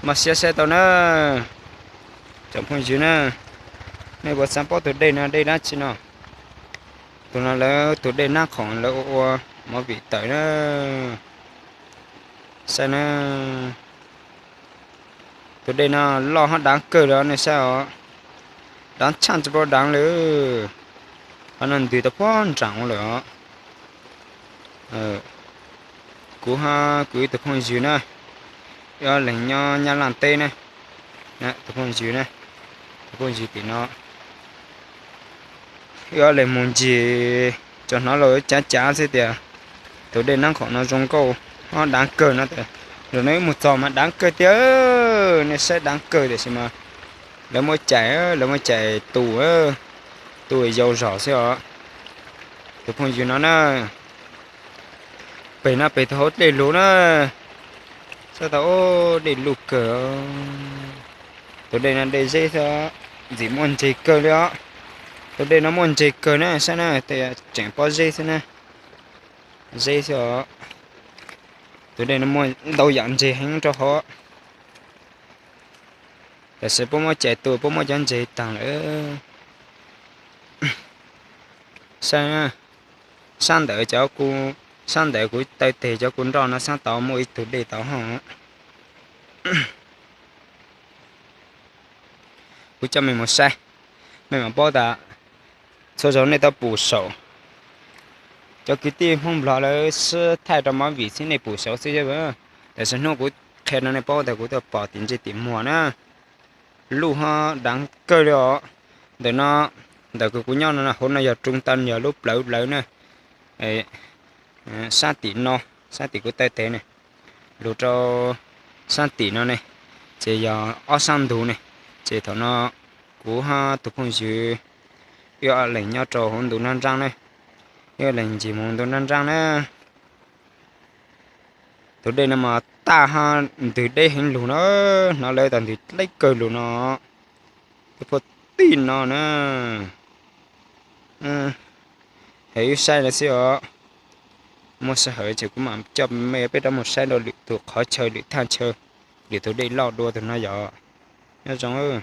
Mas xiab saib tau na, tsoom phooj ywg na, nej puas xav paub tus dej no dej dab tsi no? Tus no lawv tus dej Nab Khoom lawv ua ua movie tawm na. Saib na, tus dej no loj hab daav kawg li nej saib os. Daav tshaj tsi paub daav li. Qhov no ntws tau puag nraag ua lawm os. Kuv hab kuv ib tug phooj ywg na, ib ob leeg nyob Nyab Laj teb na, tus phooj ywg na, tus phooj ywg tim no, ib ob leeg moog ncig, tsuas hnov lawv cav cav xwb tias tus dej Nab Khoom no zoo nkauj, daav kawg no tas. Nram no wb moog txog mas daav kawg tiag, nej saib daav kawg tiam sis mas lawv muab cais, lawv muab cais tu, tu yau zog xwb os. Tus phooj ywg no na, pem no pem tus hauv dlej lug na, saib tau dej luj kawg. Tus dej no dej zeb xwb, ntxim muaj ntseg kawg li os. Tus dej no muaj ntseg kawg na, saib na, tseem pob zeb xwb na, zeb xwb os. Tus dej no muaj ntau yam ntseg heev rau hov, tab sis puab muab cais tu puab muab cov ntseg taag lawm. Saib, sab ntawd cov, sab ntawd kuv taw teg cov kuv nroj no sab tod muaj ib tug dej tod hov. Kuv coj mej mus saib, mej mam paub tas txhua zaug nej tau pum saum, cov kwv tij Hmoob Nplog lawv sib thaij rau movie xwb nej pum saum xwb. Tab sis hnub kuv qhia rau nej paub tas kuv tuaj pom tim ntsej tim muag na, luj hab daav kawg li os. Ntawm no, ntawm kws kuv nyob no hauv no yog roob tag, yog lub plawv lawv na. Sab tim no, sab tim kuv taw teg ne, lug rau sab tim no ne, ces yog ob sab ntug ne. Ces thaum no kuv hab tus phooj ywg ib ob leeg nyob rau hauv ntu nrab nraab ne, ib ob leeg ncig mus ntu nrab nraab na. Tus dej no mas taj hab ntws deb heev lug na, hnov lawv tas ntws deb kawg lug no, tuaj puag tim no na. Has wb saib no xwb os. Muaj sij hawm ces kuv mam coj mej peb rov mus saib rau lwm tus qhov chaw, lwm thaj chaw, lwm tus dej loj dua tus no yog. Nyob zoo.